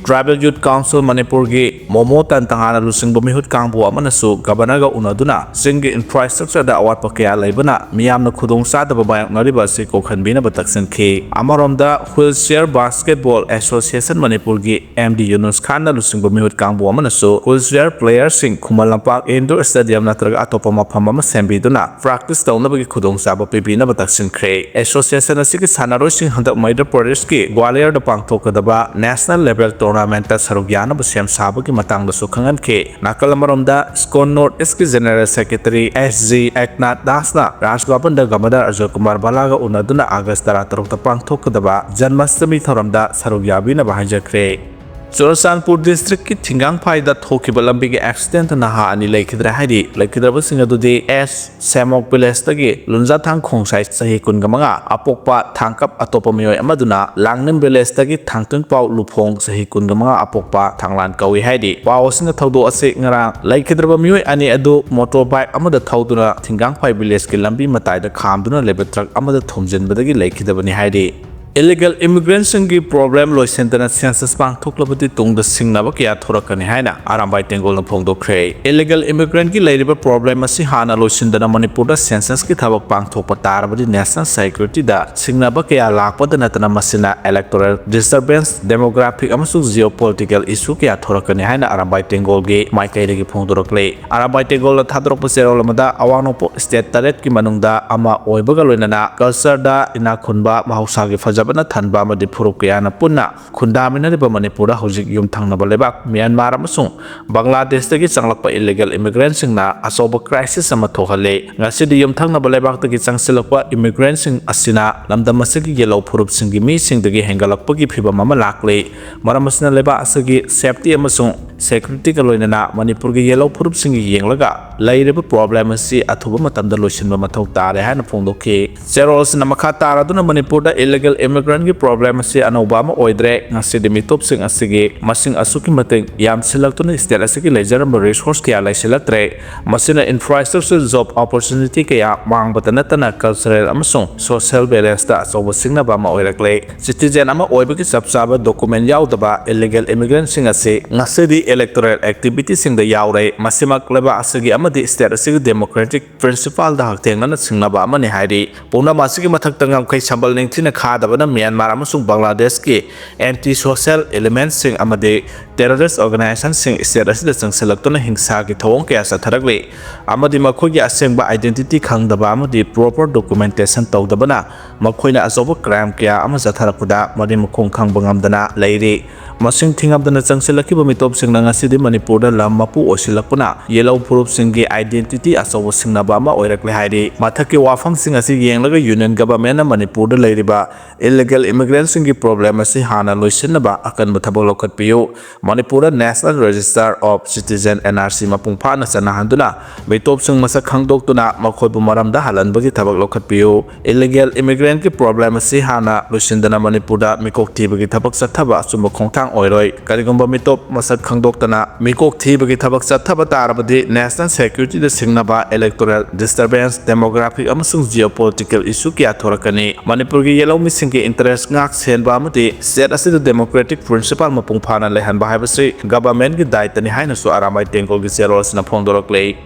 Tribal Youth Council ꯃꯅꯤꯄꯨꯔꯒꯤ ꯃꯣꯃꯣ ꯇꯟꯇꯉꯥꯅ ꯂꯨꯆꯤꯡꯕ ꯃꯤꯍꯨꯠ ꯀꯥꯡꯕꯨ ꯑꯃꯅꯁꯨ Governor ꯒ ꯎꯅꯗꯨꯅ ꯆꯤꯡꯒꯤ infrastructure ꯗ ꯑꯋꯥꯠꯄ ꯀꯌꯥ ꯂꯩꯕꯅ ꯃꯤꯌꯥꯝꯅ ꯈꯨꯗꯣꯡꯆꯥꯗꯕ ꯃꯥꯌꯣꯛꯅꯔꯤꯕ ꯑꯁꯤ ꯀꯣꯛꯍꯟꯕꯤꯅꯕ ꯇꯛꯁꯤꯟꯈꯤ꯫ ꯑꯃꯔꯣꯝꯗ Wheelchair Basketball Association ꯃꯅꯤꯄꯨꯔꯒꯤ M D ꯌꯨꯅꯨꯁ ꯈꯥꯟꯅ ꯂꯨꯆꯤꯡꯕ ꯃꯤꯍꯨꯠ ꯀꯥꯡꯕꯨ ꯑꯃꯅꯁꯨ wheelchair player ꯁꯤꯡ ꯈꯨꯃꯟ ꯂꯝꯄꯥꯛ indoor stadium ꯅꯠꯇ꯭ꯔꯒ ꯑꯇꯣꯞꯄ ꯃꯐꯝ ꯑꯃ ꯁꯦꯝꯕꯤꯗꯨꯅ practice ꯇꯧꯅꯕꯒꯤ ꯈꯨꯗꯣꯡꯆꯥꯕ ꯄꯤꯕꯤꯅꯕ ꯇꯛꯁꯤꯟꯈ꯭ꯔꯦ꯫ Association ꯑꯁꯤꯒꯤ ꯁꯥꯟꯅꯔꯣꯏꯁꯤꯡ ꯍꯟꯗꯛ ꯃꯩꯙ꯭ꯌ ꯄ꯭ꯔꯗꯦꯁꯀꯤ ꯒ꯭ꯋꯥꯂꯤꯌꯔꯗ ꯄꯥꯡꯊꯣꯛꯀꯗꯕ national level tournament ꯇ ꯁꯔꯨꯛ ꯌꯥꯅꯕ ꯁꯦꯝ ꯁꯥꯕꯒꯤ ꯃꯇꯥꯡꯗꯁꯨ ꯈꯪꯍꯟꯈꯤ꯫ ꯅꯥꯀꯜ ꯑꯃꯔꯣꯝꯗ ISKCON North East ꯀꯤ General Secretary S G ꯑꯦꯛꯅꯥꯊ ꯗꯥꯁꯅ ꯔꯥꯖ ꯚꯕꯟꯗ Governor ꯑꯖꯣꯏ ꯀꯨꯃꯥꯔ ꯚꯜꯂꯥꯒ ꯎꯅꯗꯨꯅ August ꯇꯔꯥꯇꯔꯨꯛꯇ ꯄꯥꯡꯊꯣꯛꯀꯗꯕ ꯖꯟꯃꯁꯇꯃꯤ ꯊꯧꯔꯝꯗ ꯁꯔꯨꯛ ꯌꯥꯕꯤꯅꯕ ꯍꯥꯏꯖꯈ꯭ꯔꯦ꯫ ꯆꯨꯔꯆꯥꯟꯄꯨꯔ district ꯀꯤ ꯊꯤꯡꯒꯥꯡꯐꯥꯏꯗ ꯊꯣꯛꯈꯤꯕ ꯂꯝꯕꯤꯒꯤ accident ꯇ ꯅꯍꯥ ꯑꯅꯤ ꯂꯩꯈꯤꯗ꯭ꯔꯦ ꯍꯥꯏꯔꯤ꯫ ꯂꯩꯈꯤꯗ꯭ꯔꯕꯁꯤꯡ ꯑꯗꯨꯗꯤ S ꯁꯦꯃꯣꯛ village ꯇꯒꯤ ꯂꯨꯟꯖꯥꯊꯥꯡ ꯈꯣꯡꯁꯥꯏ ꯆꯍꯤ ꯀꯨꯟꯒ ꯃꯉꯥ ꯑꯄꯣꯛꯄ ꯊꯥꯡꯀꯞ ꯑꯇꯣꯞꯄ ꯃꯤꯑꯣꯏ ꯑꯃꯗꯨꯅ ꯂꯥꯡꯅꯤꯝ village ꯇꯒꯤ ꯊꯥꯡꯇꯨꯟꯄꯥꯎ ꯂꯨꯐꯣꯡ ꯆꯍꯤ ꯀꯨꯟꯒ ꯃꯉꯥ ꯑꯄꯣꯛꯄ ꯊꯥꯡꯂꯥꯟ ꯀꯧꯏ ꯍꯥꯏꯔꯤ꯫ ꯄꯥꯎ ꯑꯁꯤꯅ ꯊꯧꯗꯣꯛ ꯑꯁꯤ ꯉꯔꯥꯡ ꯂꯩꯈꯤꯗ꯭ꯔꯕ ꯃꯤꯑꯣꯏ ꯑꯅꯤ ꯑꯗꯨ motorbike ꯑꯃꯗ ꯊꯧꯗꯨꯅ ꯊꯤꯡꯒꯥꯡꯐꯥꯏ village ꯀꯤ ꯂꯝꯕꯤ ꯃꯇꯥꯏꯗ ꯈꯥꯝꯗꯨꯅ ꯂꯩꯕ truck ꯑꯃꯗ ꯊꯣꯝꯖꯤꯟꯕꯗꯒꯤ ꯂꯩꯈꯤꯗꯕꯅꯤ ꯍꯥꯏꯔꯤ꯫ Illegal immigrantꯁꯤꯡꯒꯤ problem ꯂꯣꯏꯁꯤꯟꯗꯅ census ꯄꯥꯡꯊꯣꯛꯂꯕꯗꯤ ꯇꯨꯡꯗ ꯁꯤꯡꯅꯕ ꯀꯌꯥ ꯊꯣꯔꯛꯀꯅꯤ ꯍꯥꯏꯅ ꯑꯔꯥꯝꯕꯥꯏ ꯇꯦꯡꯒꯣꯜꯅ ꯐꯣꯡꯗꯣꯛꯈ꯭ꯔꯦ꯫ Illegal immigrantꯀꯤ ꯂꯩꯔꯤꯕ problem ꯑꯁꯤ ꯍꯥꯟꯅ ꯂꯣꯏꯁꯤꯟꯗꯅ ꯃꯅꯤꯄꯨꯔꯗ censusꯀꯤ ꯊꯕꯛ ꯄꯥꯡꯊꯣꯛꯄ ꯇꯥꯔꯕꯗꯤ national securityꯗ ꯁꯤꯡꯅꯕ ꯀꯌꯥ ꯂꯥꯛꯄꯗ ꯅꯠꯇꯅ ꯃꯁꯤꯅ electoral disturbance, demographic ꯑꯃꯁꯨꯡ geopolitical issue ꯀꯌꯥ ꯊꯣꯔꯛꯀꯅꯤ ꯍꯥꯏꯅ ꯑꯔꯥꯝꯕꯥꯏ ꯇꯦꯡꯒꯣꯜꯒꯤ ꯃꯥꯏꯀꯩꯗꯒꯤ ꯐꯣꯡꯗꯣꯔꯛꯂꯤ꯫ ꯑꯔꯥꯝꯕꯥꯏ ꯇꯦꯡꯒꯣꯜꯅ ꯊꯥꯗꯣꯔꯛꯄ ꯆꯦꯔꯣꯜ ꯑꯃꯗ ꯑꯋꯥꯡ ꯅꯣꯡꯄꯣꯛ state ꯇꯔꯦꯠꯀꯤ ꯃꯅꯨꯡꯗ ꯑꯃ ꯑꯣꯏꯕꯒ ꯂꯣꯏꯅꯅ cultureꯗ ꯏꯅꯥꯛ ꯈꯨꯟꯕ, ꯃꯍꯧꯁꯥꯒꯤ ꯐꯖꯕꯅ ꯊꯟꯕ ꯑꯃꯗꯤ ꯐꯨꯔꯨꯞ ꯀꯌꯥꯅ ꯄꯨꯟꯅ ꯈꯨꯟꯗꯥꯃꯤꯟꯅꯔꯤꯕ ꯃꯅꯤꯄꯨꯔꯗ ꯍꯧꯖꯤꯛ ꯌꯨꯝꯊꯪꯅꯕ ꯂꯩꯕꯥꯛ ꯃ꯭ꯌꯥꯟꯃꯥꯔ ꯑꯃꯁꯨꯡ ꯕꯪꯒ꯭ꯂꯥꯗꯦꯁꯇꯒꯤ ꯆꯪꯂꯛꯄ illegal immigrantꯁꯤꯡꯅ ꯑꯆꯧꯕ crisis ꯑꯃ ꯊꯣꯛꯍꯜꯂꯤ꯫ ꯉꯁꯤꯗꯤ ꯌꯨꯝꯊꯪꯅꯕ ꯂꯩꯕꯥꯛꯇꯒꯤ ꯆꯪꯁꯤꯜꯂꯛꯄ immigrantꯁꯤꯡ ꯑꯁꯤꯅ ꯂꯝꯗꯝ ꯑꯁꯤꯒꯤ ꯌꯦꯜꯍꯧ ꯐꯨꯔꯨꯞꯁꯤꯡꯒꯤ ꯃꯤꯁꯤꯡꯗꯒꯤ ꯍꯦꯟꯒꯠꯂꯛꯄꯒꯤ ꯐꯤꯚꯝ ꯑꯃ ꯂꯥꯛꯂꯤ꯫ ꯃꯔꯝ ꯑꯁꯤꯅ ꯂꯩꯕꯥꯛ ꯑꯁꯤꯒꯤ safety ꯑꯃꯁꯨꯡ securityꯒ ꯂꯣꯏꯅꯅ ꯃꯅꯤꯄꯨꯔꯒꯤ ꯌꯦꯜꯍꯧ ꯐꯨꯔꯨꯞꯁꯤꯡꯒꯤ ꯌꯦꯡꯂꯒ ꯂꯩꯔꯤꯕ problem ꯑꯁꯤ ꯑꯊꯨꯕ ꯃꯇꯝꯗ ꯂꯣꯏꯁꯤꯟꯕ ꯃꯊꯧ ꯇꯥꯔꯦ ꯍꯥꯏꯅ ꯐꯣꯡꯗꯣꯛꯈꯤ꯫ ꯆꯦꯔꯣꯜ ꯑꯁꯤꯅ ꯃꯈꯥ ꯇꯥꯔꯗꯨꯅ ꯃꯅꯤꯄꯨꯔꯗ illegal immigrantꯀꯤ problem ꯑꯁꯤ ꯑꯅꯧꯕ ꯑꯃ ꯑꯣꯏꯗ꯭ꯔꯦ꯫ ꯉꯁꯤꯗꯤ ꯃꯤꯇꯣꯞꯁꯤꯡ ꯑꯁꯤꯒꯤ ꯃꯁꯤꯡ ꯑꯁꯨꯛꯀꯤ ꯃꯇꯤꯛ ꯌꯥꯝꯁꯤꯜꯂꯛꯇꯨꯅ state ꯑꯁꯤꯒꯤ ꯂꯩꯖꯔꯝꯕ resource ꯀꯌꯥ ꯂꯩꯁꯤꯜꯂꯛꯇ꯭ꯔꯦ꯫ ꯃꯁꯤꯅ infrastructure, job opportunity ꯀꯌꯥ ꯃꯥꯡꯕꯇ ꯅꯠꯇꯅ cultural ꯑꯃꯁꯨꯡ social balanceꯇ ꯑꯆꯧꯕ ꯁꯤꯡꯅꯕ ꯑꯃ ꯑꯣꯏꯔꯛꯂꯦ꯫ Citizen ꯑꯃ ꯑꯣꯏꯕꯒꯤ ꯆꯞ ꯆꯥꯕ document ꯌꯥꯎꯗꯕ illegal immigrantꯁꯤꯡ ꯑꯁꯤ ꯉꯁꯤꯗꯤ electoral activityꯁꯤꯡꯗ ꯌꯥꯎꯔꯦ꯫ ꯃꯁꯤꯃꯛ ꯂꯩꯕꯥꯛ ꯑꯁꯤꯒꯤ ꯑꯃꯗꯤ state ꯑꯁꯤꯒꯤ democratic principleꯗ ꯍꯛꯊꯦꯡꯅꯅ ꯁꯤꯡꯅꯕ ꯑꯃꯅꯤ ꯍꯥꯏꯔꯤ꯫ ꯄꯨꯝꯅꯃꯛ ꯑꯁꯤꯒꯤ ꯃꯊꯛꯇ ꯉꯝꯈꯩ ꯁꯝꯕꯜ ꯅꯤꯡꯊꯤꯅ ꯈꯥꯗꯕꯅ ꯃ꯭ꯌꯥꯟꯃꯥꯔ ꯑꯃꯁꯨꯡ ꯕꯪꯒ꯭ꯂꯥꯗꯦꯁꯀꯤ anti social elementꯁꯤꯡ ꯑꯃꯗꯤ terrorist organizationꯁꯤꯡ state ꯑꯁꯤꯗ ꯆꯪꯁꯤꯜꯂꯛꯇꯨꯅ ꯍꯤꯡꯁꯥꯒꯤ ꯊꯧꯑꯣꯡ ꯀꯌꯥ ꯆꯠꯊꯔꯛꯂꯤ ꯑꯃꯗꯤ ꯃꯈꯣꯏꯒꯤ ꯑꯁꯦꯡꯕ identity ꯈꯪꯗꯕ ꯑꯃꯗꯤ proper documentation ꯇꯧꯗꯕꯅ ꯃꯈꯣꯏꯅ ꯑꯆꯧꯕ crime ꯀꯌꯥ ꯑꯃ ꯆꯠꯊꯔꯛꯄꯗ ꯃꯔꯤ ꯃꯈꯣꯡ ꯈꯪꯕ ꯉꯝꯗꯅ ꯂꯩꯔꯤ꯫ ꯃꯁꯤꯡ ꯊꯤꯉꯝꯗꯅ ꯆꯪꯁꯤꯜꯂꯛꯈꯤꯕ ꯃꯤꯇꯣꯞꯁꯤꯡꯅ ꯉꯁꯤꯗꯤ ꯃꯅꯤꯄꯨꯔꯗ ꯂꯝ ꯃꯄꯨ ꯑꯣꯏꯁꯤꯜꯂꯛꯄꯅ ꯌꯦꯜꯍꯧ ꯐꯨꯔꯨꯞꯁꯤꯡꯒꯤ identity ꯑꯆꯧꯕ ꯁꯤꯡꯅꯕ ꯑꯃ ꯑꯣꯏꯔꯛꯂꯦ ꯍꯥꯏꯔꯤ꯫ ꯃꯊꯛꯀꯤ ꯋꯥꯐꯝꯁꯤꯡ ꯑꯁꯤ ꯌꯦꯡꯂꯒ Union Governmentꯅ ꯃꯅꯤꯄꯨꯔꯗ ꯂꯩꯔꯤꯕ illegal immigrantꯁꯤꯡꯒꯤ problem ꯑꯁꯤ ꯍꯥꯟꯅ ꯂꯣꯏꯁꯤꯟꯅꯕ ꯑꯀꯟꯕ ꯊꯕꯛ ꯂꯧꯈꯠꯄꯤꯌꯨ꯫ ꯃꯅꯤꯄꯨꯔꯗ National Register of Citizen, NRC, ꯃꯄꯨꯡ ꯐꯥꯅ ꯆꯠꯅꯍꯟꯗꯨꯅ ꯃꯤꯇꯣꯞꯁꯤꯡ ꯃꯁꯛ ꯈꯪꯗꯣꯛꯇꯨꯅ ꯃꯈꯣꯏꯕꯨ ꯃꯔꯝꯗ ꯍꯜꯍꯟꯕꯒꯤ ꯊꯕꯛ ꯂꯧꯈꯠꯄꯤꯌꯨ꯫ Illegal immigrant ꯒꯤ ꯄ꯭ꯔꯣꯕ꯭ꯂꯦꯝ ꯑꯁꯤ ꯍꯥꯟꯅ ꯂꯣꯏꯁꯤꯟꯗꯅ ꯃꯅꯤꯄꯨꯔꯗ ꯃꯤꯀꯣꯛ ꯊꯤꯕꯒꯤ ꯊꯕꯛ ꯆꯠꯊꯕ ꯑꯆꯨꯝꯕ ꯈꯣꯡꯊꯥꯡ ꯑꯣꯏꯔꯣꯏ꯫ ꯀꯔꯤꯒꯨꯝꯕ ꯃꯤꯇꯣꯞ ꯃꯁꯛ ꯈꯪꯗꯣꯛꯇꯅ ꯃꯤꯀꯣꯛ ꯊꯤꯕꯒꯤ ꯊꯕꯛ ꯆꯠꯊꯕ ꯇꯥꯔꯕꯗꯤ ꯅꯦꯁꯅꯦꯜ ꯁꯦꯀ꯭ꯌꯨꯔꯤꯇꯤꯗ ꯁꯤꯡꯅꯕ, ꯏꯂꯦꯛꯇꯣꯔꯦꯜ ꯗꯤꯁꯇꯔꯕꯦꯟꯁ, ꯗꯦꯃꯣꯒ꯭ꯔꯥꯐꯤꯛ ꯑꯃꯁꯨꯡ ꯖꯤꯑꯣꯄꯣꯂꯤꯇꯤꯀꯦꯜ ꯏꯁꯨ ꯀꯌꯥ ꯊꯣꯔꯛꯀꯅꯤ꯫ ꯃꯅꯤꯄꯨꯔꯒꯤ ꯌꯦꯜꯍꯧꯃꯤꯁꯤꯡꯒꯤ ꯏꯟꯇꯔꯦꯁ ꯉꯥꯛ ꯁꯦꯟꯕ ꯑꯃꯗꯤ ꯁ꯭ꯇꯦꯠ ꯑꯁꯤꯗ ꯗꯦꯃꯣꯀ꯭ꯔꯦꯇꯤꯛ ꯄ꯭ꯔꯤꯟꯁꯤꯄꯥꯜ ꯃꯄꯨꯡ ꯐꯥꯅ ꯂꯩꯍꯟꯕ ꯍꯥꯏꯕꯁꯤ ꯒꯚꯔꯟꯃꯦꯟꯠꯀꯤ ꯗꯥꯏꯇꯅꯤ ꯍꯥꯏꯅꯁꯨ ꯑꯔꯥꯝꯕꯥꯏ ꯇꯦꯡꯒꯣꯜꯒꯤ ꯆꯦꯔꯣꯜ ꯑꯁꯤꯅ ꯐꯣꯡꯗꯣꯔꯛꯂꯤ꯫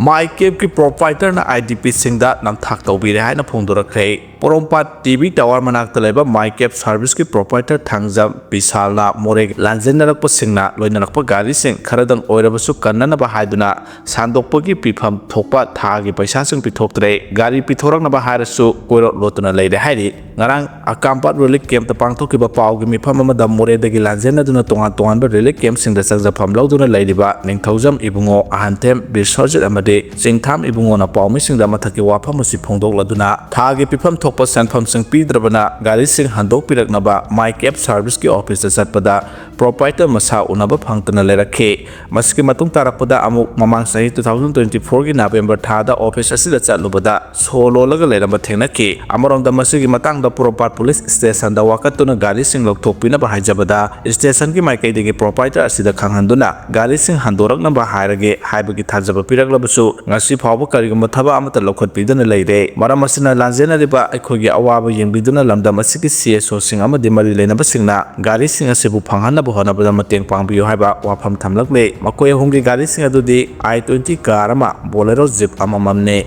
ꯃꯥꯏ ꯀꯦꯞꯀꯤ ꯄ꯭ꯔꯣꯄ꯭ꯔꯥꯏꯇꯔꯅ ꯑꯥꯏ ꯗꯤ ꯄꯤꯁꯤꯡꯗ ꯅꯝꯊꯥꯛ ꯇꯧꯕꯤꯔꯦ ꯍꯥꯏꯅ ꯐꯣꯡꯗꯣꯔꯛꯈ꯭ꯔꯦ꯫ ꯄꯣꯔꯣꯝꯄꯥꯠ ꯇꯤ ꯚꯤ ꯇꯥꯋꯔ ꯃꯅꯥꯛꯇ ꯂꯩꯕ ꯃꯥꯏ ꯀꯦꯞ ꯁꯥꯔꯚꯤꯁꯀꯤ ꯄ꯭ꯔꯣꯄ꯭ꯔꯥꯏꯇꯔ ꯊꯥꯡꯖꯝ ꯕꯤꯁꯥꯜꯅ ꯃꯣꯔꯦꯒꯤ ꯂꯥꯟꯖꯦꯟꯅꯔꯛꯄꯁꯤꯡꯅ ꯂꯣꯏꯅꯔꯛꯄ ꯒꯥꯔꯤꯁꯤꯡ ꯈꯔꯗꯪ ꯑꯣꯏꯔꯕꯁꯨ ꯀꯟꯅꯅꯕ ꯍꯥꯏꯗꯨꯅ ꯁꯥꯟꯗꯣꯛꯄꯒꯤ ꯄꯤꯐꯝ ꯊꯣꯛꯄ ꯊꯥꯒꯤ ꯄꯩꯁꯥꯁꯤꯡ ꯄꯤꯊꯣꯛꯇ꯭ꯔꯦ꯫ ꯒꯥꯔꯤ ꯄꯤꯊꯣꯔꯛꯅꯕ ꯍꯥꯏꯔꯁꯨ ꯀꯣꯏꯔꯣꯠ ꯂꯣꯠꯇꯨꯅ ꯂꯩꯔꯦ ꯍꯥꯏꯔꯤ꯫ ꯉꯔꯥꯡ ꯑꯀꯥꯝꯄꯥꯠ ꯔꯤꯂꯤꯐ ꯀꯦꯝꯞꯇ ꯄꯥꯡꯊꯣꯛꯈꯤꯕ ꯄꯥꯎꯒꯤ ꯃꯤꯐꯝ ꯑꯃꯗ ꯃꯣꯔꯦꯗꯒꯤ ꯂꯥꯟꯖꯦꯟꯅꯗꯨꯅ ꯇꯣꯉꯥꯟ ꯇꯣꯉꯥꯟꯕ ꯔꯤꯂꯤꯐ ꯀꯦꯝꯞꯁꯤꯡꯗ ꯆꯪꯖꯐꯝ ꯂꯧꯗꯨꯅ ꯂꯩꯔꯤꯕ ꯅꯤꯡꯊꯧꯖꯝ ꯏꯕꯨꯡꯉꯣ, ꯑꯍꯟꯊꯦꯝ ꯕꯤꯁ꯭ꯋꯖꯤꯠ ꯑꯃꯗꯤ ꯆꯤꯡꯊꯥꯝ ꯏꯕꯨꯡꯉꯣꯅ ꯄꯥꯎꯃꯤꯁꯤꯡꯗ ꯃꯊꯛꯀꯤ ꯋꯥꯐꯝ ꯑꯁꯤ ꯐꯣꯡꯗꯣꯛꯂꯗꯨꯅ ꯊꯥꯒꯤ ꯄꯤꯐꯝ ꯊꯣꯛꯄ ꯁꯦꯟꯐꯝꯁꯤꯡ ꯄꯤꯗ꯭ꯔꯕꯅ ꯒꯥꯔꯤꯁꯤꯡ ꯍꯟꯗꯣꯛꯄꯤꯔꯛꯅꯕ ꯃꯥꯏ ꯀꯦꯞ ꯁꯥꯔꯚꯤꯁꯀꯤ ꯑꯣꯐꯤꯁꯇ ꯆꯠꯄꯗ ꯄ꯭ꯔꯣꯄ꯭ꯔꯥꯏꯇꯔ ꯃꯁꯥ ꯎꯅꯕ ꯐꯪꯗꯅ ꯂꯩꯔꯛꯈꯤ꯫ ꯃꯁꯤꯒꯤ ꯃꯇꯨꯡ ꯇꯥꯔꯛꯄꯗ ꯑꯃꯨꯛ ꯃꯃꯥꯡ ꯆꯍꯤ two thousand twenty fourꯒꯤ ꯅꯕꯦꯝꯕꯔ ꯊꯥꯗ ꯑꯣꯐꯤꯁ ꯑꯁꯤꯗ ꯆꯠꯂꯨꯕꯗ ꯁꯣ ꯂꯣꯜꯂꯒ ꯂꯩꯔꯝꯕ ꯊꯦꯡꯅꯈꯤ꯫ ꯑꯃꯔꯣꯝꯗ ꯃꯁꯤꯒꯤ ꯃꯇꯥꯡꯗ ꯄꯣꯔꯣꯝꯄꯥꯠ ꯄꯨꯂꯤꯁ ꯁ꯭ꯇꯦꯁꯟꯗ ꯋꯥꯀꯠꯇꯨꯅ ꯒꯥꯔꯤꯁꯤꯡ ꯂꯧꯊꯣꯛꯄꯤꯅꯕ ꯍꯥꯏꯖꯕꯗ ꯁ꯭ꯇꯦꯁꯟꯒꯤ ꯃꯥꯏꯀꯩꯗꯒꯤ ꯄ꯭ꯔꯣꯄ꯭ꯔꯥꯏꯇꯔ ꯑꯁꯤꯗ ꯈꯪꯍꯟꯗꯨꯅ ꯒꯥꯔꯤꯁꯤꯡ ꯍꯟꯗꯣꯔꯛꯅꯕ ꯍꯥꯏꯔꯒꯦ ꯍꯥꯏꯕꯒꯤ ꯊꯥꯖꯕ ꯄꯤꯔꯛꯂꯕꯁꯨ ꯉꯁꯤ ꯐꯥꯎꯕ ꯀꯔꯤꯒꯨꯝꯕ ꯊꯕꯛ ꯑꯃꯠꯇ ꯂꯧꯈꯠꯄꯤꯗꯅ ꯂꯩꯔꯦ꯫ ꯃꯔꯝ ꯑꯁꯤꯅ ꯂꯥꯟꯖꯦꯟꯅꯔꯤꯕ ꯑꯩꯈꯣꯏꯒꯤ ꯑꯋꯥꯕ ꯌꯦꯡꯕꯤꯗꯨꯅ ꯂꯝꯗꯝ ꯑꯁꯤꯒꯤ ꯁꯤ ꯑꯦꯁ ꯑꯣꯁꯤꯡ ꯑꯃꯗꯤ ꯃꯔꯤ ꯂꯩꯅꯕꯁꯤꯡꯅ ꯒꯥꯔꯤꯁꯤꯡ ꯑꯁꯤꯕꯨ ꯐꯪꯍꯟꯅꯕ ꯍꯣꯠꯅꯕꯗ ꯃꯇꯦꯡ ꯄꯥꯡꯕꯤꯌꯨ ꯍꯥꯏꯕ ꯋꯥꯐꯝ ꯊꯝꯂꯛꯂꯦ꯫ ꯃꯈꯣꯏ ꯑꯍꯨꯝꯒꯤ ꯒꯥꯔꯤꯁꯤꯡ ꯑꯗꯨꯗꯤ ꯑꯥꯏ ꯇ꯭ꯋꯦꯟꯇꯤ ꯀꯥꯔ ꯑꯃ, ꯕꯣꯂꯦꯔꯣ ꯖꯤꯞ ꯑꯃꯃꯝꯅꯤ꯫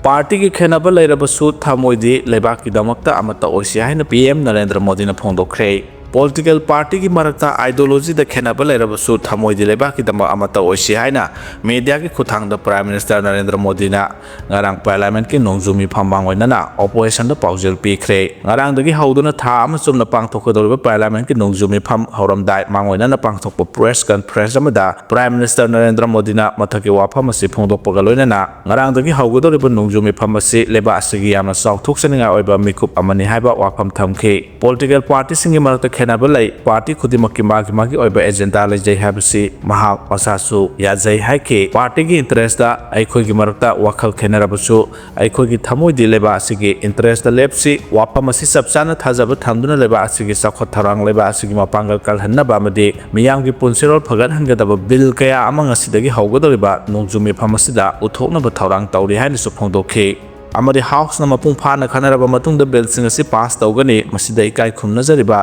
ꯄꯥꯔꯇꯤꯒꯤ ꯈꯦꯟꯅꯕ ꯂꯩꯔꯕꯁꯨ ꯊꯃꯣꯏꯗꯤ ꯂꯩꯕꯥꯛꯀꯤꯗꯃꯛꯇ ꯑꯃꯠꯇ ꯑꯣꯏꯁꯤ ꯍꯥꯏꯅ ꯄꯤ ꯑꯦꯝ ꯅꯔꯦꯟꯗ꯭ꯔ ꯃꯣꯗꯤꯅ ꯐꯣꯡꯗꯣꯛꯈ꯭ꯔꯦ꯫ ꯄꯣꯂꯤꯇꯤꯀꯦꯜ ꯄꯥꯔꯇꯤꯒꯤ ꯃꯔꯛꯇ ꯑꯥꯏꯗꯤꯌꯣꯂꯣꯖꯤꯗ ꯈꯦꯟꯅꯕ ꯂꯩꯔꯕꯁꯨ ꯊꯃꯣꯏꯗꯤ ꯂꯩꯕꯥꯛꯀꯤꯗꯃꯛ ꯑꯃꯠꯇ ꯑꯣꯏꯁꯤ ꯍꯥꯏꯅ ꯃꯦꯗꯤꯌꯥꯒꯤ ꯈꯨꯠꯊꯥꯡꯗ ꯄ꯭ꯔꯥꯏꯝ ꯃꯤꯅꯤꯁꯇꯔ ꯅꯔꯦꯟꯗ꯭ꯔ ꯃꯣꯗꯤꯅ ꯉꯔꯥꯡ ꯄꯥꯔꯂꯤꯌꯥꯃꯦꯟꯠꯀꯤ ꯅꯣꯡꯖꯨ ꯃꯤꯐꯝ ꯃꯥꯡꯑꯣꯏꯅꯅ ꯑꯣꯄꯣꯖꯤꯁꯟꯗ ꯄꯥꯎꯖꯦꯜ ꯄꯤꯈ꯭ꯔꯦ꯫ ꯉꯔꯥꯡꯗꯒꯤ ꯍꯧꯗꯨꯅ ꯊꯥ ꯑꯃ ꯆꯨꯝꯅ ꯄꯥꯡꯊꯣꯛꯀꯗꯧꯔꯤꯕ ꯄꯥꯔꯂꯤꯌꯥꯃꯦꯟꯠꯀꯤ ꯅꯣꯡꯖꯨ ꯃꯤꯐꯝ ꯍꯧꯔꯝꯗꯥꯏ ꯃꯥꯡꯑꯣꯏꯅꯅ ꯄꯥꯡꯊꯣꯛꯄ ꯄ꯭ꯔꯦꯁ ꯀꯟꯐꯔꯦꯟꯁ ꯑꯃꯗ ꯄ꯭ꯔꯥꯏꯝ ꯃꯤꯅꯤꯁꯇꯔ ꯅꯔꯦꯟꯗ꯭ꯔ ꯃꯣꯗꯤꯅ ꯃꯊꯛꯀꯤ ꯋꯥꯐꯝ ꯑꯁꯤ ꯐꯣꯡꯗꯣꯛꯄꯒ ꯂꯣꯏꯅꯅ ꯉꯔꯥꯡꯗꯒꯤ ꯍꯧꯒꯗꯧꯔꯤꯕ ꯅꯣꯡꯖꯨ ꯃꯤꯐꯝ ꯑꯁꯤ ꯂꯩꯕꯥꯛ ꯑꯁꯤꯒꯤ ꯌꯥꯝꯅ ꯆꯥꯎꯊꯣꯛꯆꯅꯤꯡꯉꯥꯏ ꯑꯣꯏꯕ ꯃꯤꯀꯨꯞ ꯑꯃꯅꯤ ꯍꯥꯏꯕ ꯋꯥꯐꯝ ꯊꯝꯈꯤ꯫ ꯄꯣꯂꯤꯇꯤꯀꯦꯜ ꯄꯥꯔꯇꯤꯁꯤꯡꯒꯤ ꯃꯔꯛꯇ ꯈꯦꯠꯅꯕ ꯂꯩ꯫ ꯄꯥꯔꯇꯤ ꯈꯨꯗꯤꯡꯃꯛꯀꯤ ꯃꯥꯒꯤ ꯃꯥꯒꯤ ꯑꯣꯏꯕ ꯑꯦꯖꯦꯟꯗꯥ ꯂꯩꯖꯩ ꯍꯥꯏꯕꯁꯤ ꯃꯍꯥꯛ ꯃꯁꯥꯁꯨ ꯌꯥꯖꯩ ꯍꯥꯏꯈꯤ꯫ ꯄꯥꯔꯇꯤꯒꯤ ꯏꯟꯇꯔꯦꯁꯇ ꯑꯩꯈꯣꯏꯒꯤ ꯃꯔꯛꯇ ꯋꯥꯈꯜ ꯈꯦꯠꯅꯔꯕꯁꯨ ꯑꯩꯈꯣꯏꯒꯤ ꯊꯃꯣꯏꯗꯤ ꯂꯩꯕꯥꯛ ꯑꯁꯤꯒꯤ ꯏꯟꯇꯔꯦꯁꯇ ꯂꯦꯞꯁꯤ꯫ ꯋꯥꯐꯝ ꯑꯁꯤ ꯆꯞ ꯆꯥꯅ ꯊꯥꯖꯕ ꯊꯝꯗꯨꯅ ꯂꯩꯕꯥꯛ ꯑꯁꯤꯒꯤ ꯆꯥꯎꯈꯠ ꯊꯧꯔꯥꯡ, ꯂꯩꯕꯥꯛ ꯑꯁꯤꯒꯤ ꯃꯄꯥꯡꯒꯜ ꯀꯜꯍꯟꯅꯕ ꯑꯃꯗꯤ ꯃꯤꯌꯥꯝꯒꯤ ꯄꯨꯟꯁꯤꯔꯣꯜ ꯐꯒꯠꯍꯟꯒꯗꯕ ꯕꯤꯜ ꯀꯌꯥ ꯑꯃ ꯉꯁꯤꯗꯒꯤ ꯍꯧꯒꯗꯧꯔꯤꯕ ꯅꯣꯡꯖꯨ ꯃꯤꯐꯝ ꯑꯁꯤꯗ ꯎꯠꯊꯣꯛꯅꯕ ꯊꯧꯔꯥꯡ ꯇꯧꯔꯤ ꯍꯥꯏꯅꯁꯨ ꯐꯣꯡꯗꯣꯛꯈꯤ꯫ ꯑꯃꯗꯤ ꯍꯥꯎꯁꯅ ꯃꯄꯨꯡ ꯐꯥꯅ ꯈꯟꯅꯔꯕ ꯃꯇꯨꯡꯗ ꯕꯤꯜꯁꯤꯡ ꯑꯁꯤ ꯄꯥꯁ ꯇꯧꯒꯅꯤ꯫ ꯃꯁꯤꯗ ꯏꯀꯥꯏ ꯈꯨꯝꯅꯖꯔꯤꯕ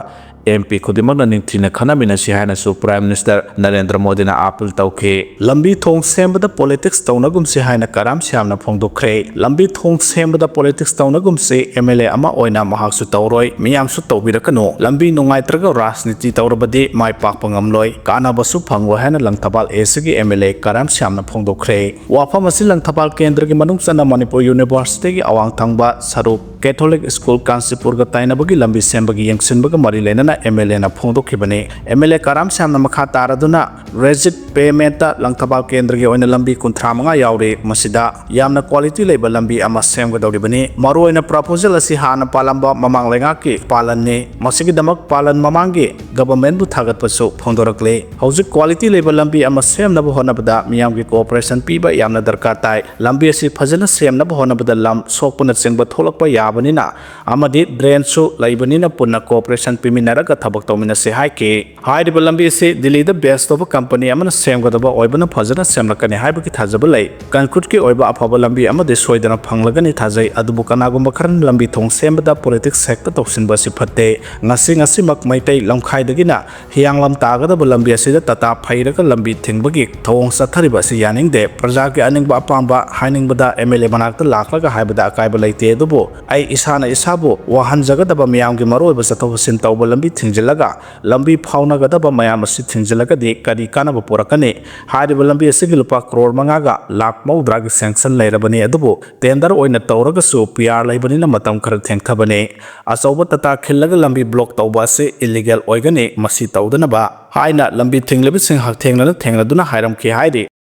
ꯑꯦꯝ ꯄꯤ ꯈꯨꯗꯤꯡꯃꯛꯅ ꯅꯤꯡꯊꯤꯅ ꯈꯟꯅꯃꯤꯟꯅꯁꯤ ꯍꯥꯏꯅꯁꯨ ꯄ꯭ꯔꯥꯏꯝ ꯃꯤꯅꯤꯁꯇꯔ ꯅꯔꯦꯟꯗ꯭ꯔ ꯃꯣꯗꯤꯅ ꯑꯥꯄꯤꯜ ꯇꯧꯈꯤ꯫ ꯂꯝꯕꯤ ꯊꯣꯡ ꯁꯦꯝꯕꯗ ꯄꯣꯂꯤꯇꯤꯛꯁ ꯇꯧꯅꯒꯨꯝꯁꯤ ꯍꯥꯏꯅ ꯀꯔꯥꯝ ꯁ꯭ꯌꯥꯝꯅ ꯐꯣꯡꯗꯣꯛꯈ꯭ꯔꯦ꯫ ꯂꯝꯕꯤ ꯊꯣꯡ ꯁꯦꯝꯕꯗ ꯄꯣꯂꯤꯇꯤꯛꯁ ꯇꯧꯅꯒꯨꯝꯁꯤ, ꯑꯦꯝ ꯑꯦꯜ ꯑꯦ ꯑꯃ ꯑꯣꯏꯅ ꯃꯍꯥꯛꯁꯨ ꯇꯧꯔꯣꯏ, ꯃꯤꯌꯥꯝꯁꯨ ꯇꯧꯕꯤꯔꯛꯀꯅꯨ꯫ ꯂꯝꯕꯤ ꯅꯨꯡꯉꯥꯏꯇ꯭ꯔꯒ ꯔꯥꯖꯅꯤꯇꯤ ꯇꯧꯔꯕꯗꯤ ꯃꯥꯏ ꯄꯥꯛꯄ ꯉꯝꯂꯣꯏ, ꯀꯥꯟꯅꯕꯁꯨ ꯐꯪꯂꯣꯏ ꯍꯥꯏꯅ ꯂꯪꯊꯕꯥꯜ ꯑꯦꯁꯤꯒꯤ ꯑꯦꯝ ꯑꯦꯜ ꯑꯦ ꯀꯔꯥꯝ ꯁ꯭ꯌꯥꯝꯅ ꯐꯣꯡꯗꯣꯛꯈ꯭ꯔꯦ꯫ ꯋꯥꯐꯝ ꯑꯁꯤ ꯂꯪꯊꯕꯥꯜ ꯀꯦꯟꯗ꯭ꯔꯒꯤ ꯃꯅꯨꯡ ꯆꯟꯅ ꯃꯅꯤꯄꯨꯔ ꯌꯨꯅꯤꯚꯔꯁꯤꯇꯤꯒꯤ ꯑꯋꯥꯡ ꯊꯪꯕ ꯁꯔꯨꯛ ꯀꯦꯊꯣꯂꯤꯛ ꯁ꯭ꯀꯨꯜ ꯀꯥꯟꯆꯤꯄꯨꯔꯒ ꯇꯥꯏꯅꯕꯒꯤ ꯂꯝꯕꯤ ꯁꯦꯝꯕꯒꯤ ꯌꯦꯡꯁꯤꯟꯕꯒ ꯃꯔꯤ ꯂꯩꯅꯅ ꯑꯦꯝ ꯑꯦꯜ ꯑꯦꯅ ꯐꯣꯡꯗꯣꯛꯈꯤꯕꯅꯤ꯫ ꯑꯦꯝ ꯑꯦꯜ ꯑꯦ ꯀꯔꯥꯝ ꯁ꯭ꯌꯥꯝꯅ ꯃꯈꯥ ꯇꯥꯔꯗꯨꯅ ꯔꯦꯖꯤꯠ ꯄꯦꯃꯦꯟꯠꯇ ꯂꯪꯊꯕꯥꯜ ꯀꯦꯟꯗ꯭ꯔꯒꯤ ꯑꯣꯏꯅ ꯂꯝꯕꯤ ꯀꯨꯟꯊ꯭ꯔꯥ ꯃꯉꯥ ꯌꯥꯎꯔꯤ꯫ ꯃꯁꯤꯗ ꯌꯥꯝꯅ ꯀ꯭ꯋꯥꯂꯤꯇꯤ ꯂꯩꯕ ꯂꯝꯕꯤ ꯑꯃ ꯁꯦꯝꯒꯗꯧꯔꯤꯕꯅꯤ꯫ ꯃꯔꯨꯑꯣꯏꯅ ꯄ꯭ꯔꯄꯣꯖꯦꯜ ꯑꯁꯤ ꯍꯥꯟꯅ ꯄꯥꯜꯂꯝꯕ ꯃꯃꯥꯡ ꯂꯩꯉꯥꯛꯀꯤ ꯄꯥꯂꯟꯅꯤ꯫ ꯃꯁꯤꯒꯤꯗꯃꯛ ꯄꯥꯂꯟ ꯃꯃꯥꯡꯒꯤ ꯒꯚꯔꯟꯃꯦꯟꯠꯕꯨ ꯊꯥꯒꯠꯄꯁꯨ ꯐꯣꯡꯗꯣꯔꯛꯂꯤ꯫ ꯍꯧꯖꯤꯛ ꯀ꯭ꯋꯥꯂꯤꯇꯤ ꯂꯩꯕ ꯂꯝꯕꯤ ꯑꯃ ꯁꯦꯝꯅꯕ ꯍꯣꯠꯅꯕꯗ ꯃꯤꯌꯥꯝꯒꯤ ꯀꯣꯑꯣꯄꯔꯦꯁꯟ ꯄꯤꯕ ꯌꯥꯝꯅ ꯗꯔꯀꯥꯔ ꯇꯥꯏ꯫ ꯂꯝꯕꯤ ꯑꯁꯤ ꯐꯖꯅ ꯁꯦꯝꯅꯕ ꯍꯣꯠꯅꯕꯗ ꯂꯝ ꯁꯣꯛꯄꯅꯆꯤꯡꯕ ꯊꯣꯛꯂꯛꯄ ꯌꯥꯕꯅꯤꯅ ꯑꯃꯗꯤ ꯗ꯭ꯔꯦꯟꯁꯨ ꯂꯩꯕꯅꯤꯅ ꯄꯨꯟꯅ ꯀꯣꯑꯣꯄꯔꯦꯁꯟ ꯄꯤꯃꯤꯟꯅꯔꯒ ꯊꯕꯛ ꯇꯧꯃꯤꯟꯅꯁꯤ ꯍꯥꯏꯈꯤ꯫ ꯍꯥꯏꯔꯤꯕ ꯂꯝꯕꯤ ꯑꯁꯤ ꯗꯤꯜꯂꯤꯗ ꯕꯦꯁ ꯇꯧꯕ ꯀꯝꯄꯅꯤ ꯑꯃꯅ ꯁꯦꯝꯒꯗꯕ ꯑꯣꯏꯕꯅ ꯐꯖꯅ ꯁꯦꯝꯂꯛꯀꯅꯤ ꯍꯥꯏꯕꯒꯤ ꯊꯥꯖꯕ ꯂꯩ꯫ ꯀꯟꯀ꯭ꯔꯤꯠꯀꯤ ꯑꯣꯏꯕ ꯑꯐꯕ ꯂꯝꯕꯤ ꯑꯃꯗꯤ ꯁꯣꯏꯗꯅ ꯐꯪꯂꯒꯅꯤ ꯊꯥꯖꯩ꯫ ꯑꯗꯨꯕꯨ ꯀꯅꯥꯒꯨꯝꯕ ꯈꯔꯅ ꯂꯝꯕꯤ ꯊꯣꯡ ꯁꯦꯝꯕꯗ ꯄꯣꯂꯤꯇꯤꯛꯁ ꯍꯦꯛꯇ ꯇꯧꯁꯤꯟꯕ ꯑꯁꯤ ꯐꯠꯇꯦ꯫ ꯉꯁꯤ ꯉꯁꯤꯃꯛ ꯃꯩꯇꯩ ꯂꯝꯈꯥꯏꯗꯒꯤꯅ ꯍꯤꯌꯥꯡꯂꯝ ꯇꯥꯒꯗꯕ ꯂꯝꯕꯤ ꯑꯁꯤꯗ ꯇꯥꯇꯥ ꯐꯩꯔꯒ ꯂꯝꯕꯤ ꯊꯤꯡꯕꯒꯤ ꯊꯧꯑꯣꯡ ꯆꯠꯊꯔꯤꯕ ꯑꯁꯤ ꯌꯥꯅꯤꯡꯗꯦ꯫ ꯄ꯭ꯔꯖꯥꯒꯤ ꯑꯅꯤꯡꯕ ꯑꯄꯥꯝꯕ ꯍꯥꯏꯅꯤꯡꯕꯗ ꯑꯦꯝ ꯑꯦꯜ ꯑꯦ ꯃꯅꯥꯛꯇ ꯂꯥꯛꯂꯒ ꯍꯥꯏꯕꯗ ꯑꯀꯥꯏꯕ ꯂꯩꯇꯦ, ꯑꯗꯨꯕꯨ ꯑꯩ ꯏꯁꯥꯅ ꯏꯁꯥꯕꯨ ꯋꯥꯍꯟꯖꯒꯗꯕ ꯃꯤꯌꯥꯝꯒꯤ ꯃꯔꯨꯑꯣꯏꯕ ꯆꯠꯊꯣꯛ ꯆꯠꯁꯤꯟ ꯇꯧꯕ ꯂꯝꯕꯤ ꯊꯤꯡꯖꯤꯜꯂꯒ ꯂꯝꯕꯤ ꯐꯥꯎꯅꯒꯗꯕ ꯃꯌꯥꯝ ꯑꯁꯤ ꯊꯤꯡꯖꯤꯜꯂꯒꯗꯤ ꯀꯔꯤ ꯀꯥꯟꯅꯕ ꯄꯨꯔꯛꯀꯅꯤ? ꯍꯥꯏꯔꯤꯕ ꯂꯝꯕꯤ ꯑꯁꯤꯒꯤ ꯂꯨꯄꯥ ꯀ꯭ꯔꯣꯔ ꯃꯉꯥꯒ ꯂꯥꯈ ꯃꯧꯗ꯭ꯔꯥꯒꯤ ꯁꯦꯡꯁꯟ ꯂꯩꯔꯕꯅꯤ, ꯑꯗꯨꯕꯨ ꯇꯦꯟꯗꯔ ꯑꯣꯏꯅ ꯇꯧꯔꯒꯁꯨ ꯄꯤ ꯑꯥꯔ ꯂꯩꯕꯅꯤꯅ ꯃꯇꯝ ꯈꯔ ꯊꯦꯡꯊꯕꯅꯤ꯫ ꯑꯆꯧꯕ ꯇꯥꯇꯥ ꯈꯤꯜꯂꯒ ꯂꯝꯕꯤ ꯕ꯭ꯂꯣꯛ ꯇꯧꯕ ꯑꯁꯤ ꯏꯂꯤꯒꯦꯜ ꯑꯣꯏꯒꯅꯤ꯫ ꯃꯁꯤ ꯇꯧꯗꯅꯕ ꯍꯥꯏꯅ ꯂꯝꯕꯤ ꯊꯤꯡꯂꯤꯕꯁꯤꯡ ꯍꯛꯊꯦꯡꯅꯅ ꯊꯦꯡꯅꯗꯨꯅ ꯍꯥꯏꯔꯝꯈꯤ ꯍꯥꯏꯔꯤ꯫